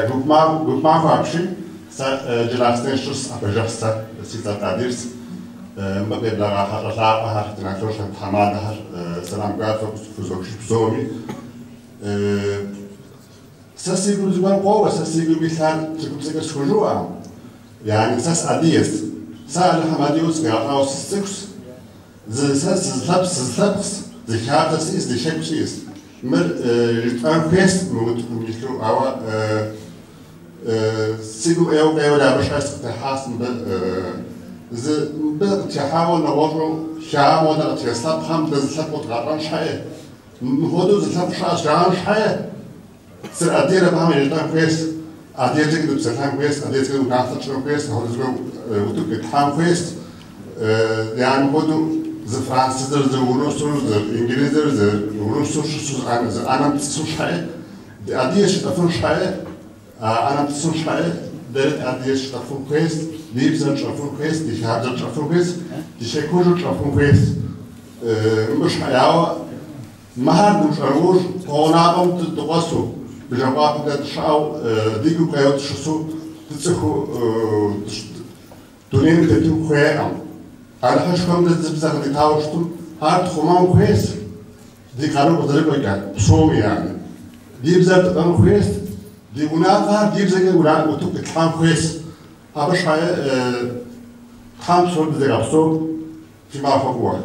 Гуп махуэ апщий. Сэ Джылахъстэн щыщ Апэжыхь сэ си цӏэр Къадирс. Мыбы къеблэгъа хьэщӏэ лъапӏэхэр, ди нэхъыжьхэр, тхьэмадэхэр сэлам гуапэ фызохыж псоми. Сэ си гум зыгуэр къоуэ, сэ си гум илъар тыркубзэкӏэ схужыӏэкъым. Yani сэ сыадыгэс. Сэ Алыхьым адыгэу сыкъигъэщӏауэ сыцӏыхущ. Зы сэ сызылъэпкъ, сызылъэпкъс, зы хабзэ сиӏэс, зы хэку сиӏэс. Мыр жытӏэн хуейс мы утыкум илъу, ауэ си гум ӏейуэ къеуэри абы щхьэ сыкъытехьащ мыбы. Зы мыбы къытехьауэ нэгъуэщӏу хамэу дэ къытхэс лъэпкъхэм дэ зы лъэпкъыу дыкъащӏэн щхьэӏэ. Мыпхуэдэу зы лъэпкъ щыӏэщ жаӏэн щхьэӏэ. Сыадыгэр абыхэм яжетӏэн хуейс, адыгэбзэкӏэ дыпсэлъэн хуейс, адыгэбзэкӏэ унафэ тщӏын хуейс, апхуэдэу зыгуэр утыку итхьэн хуейс. Yani мыпхуэдэу зы французыр, зы урысыр, зы инджылызыр, зы урысу щысу зы ӏэнэм тӏысу щхьэӏэ, ди адыгэ щытӏэфын щхьэӏэ, а ӏэнэм тӏысын щхьэӏэ, дэри адыгэ щытӏэфын хуейс, ди бзэр тщӏэфын хуейс, ди хабзэр тщӏэфын хуейс, ди хэкужьыр тщӏэфын хуейс. Мыбы щхьэӏэ, ауэ мыхэр дымыщӏэрыуж къуэгъэнапӏэм дыкъуэсу, бжэкъуапэм дэ дыщыӏэу, ди гум къеуэу дыщысу, дыцӏыхуу дунейм тетын хуейкъым. Алыхьышхуэм дэ зы бзэ къыдитауэ щытым, ар тхъумэн хуейс, ди къару къызэрыкӏуэкӏэ, псоми yani. Ди бзэр тӏыгъын хуейс, ди унафэхэр ди бзэкӏэ утыку къитлъхьэн хуейс. Абы щхьэӏэ Тхьэм псори дызэригъэпсэу фи махуэ фӏыуэ.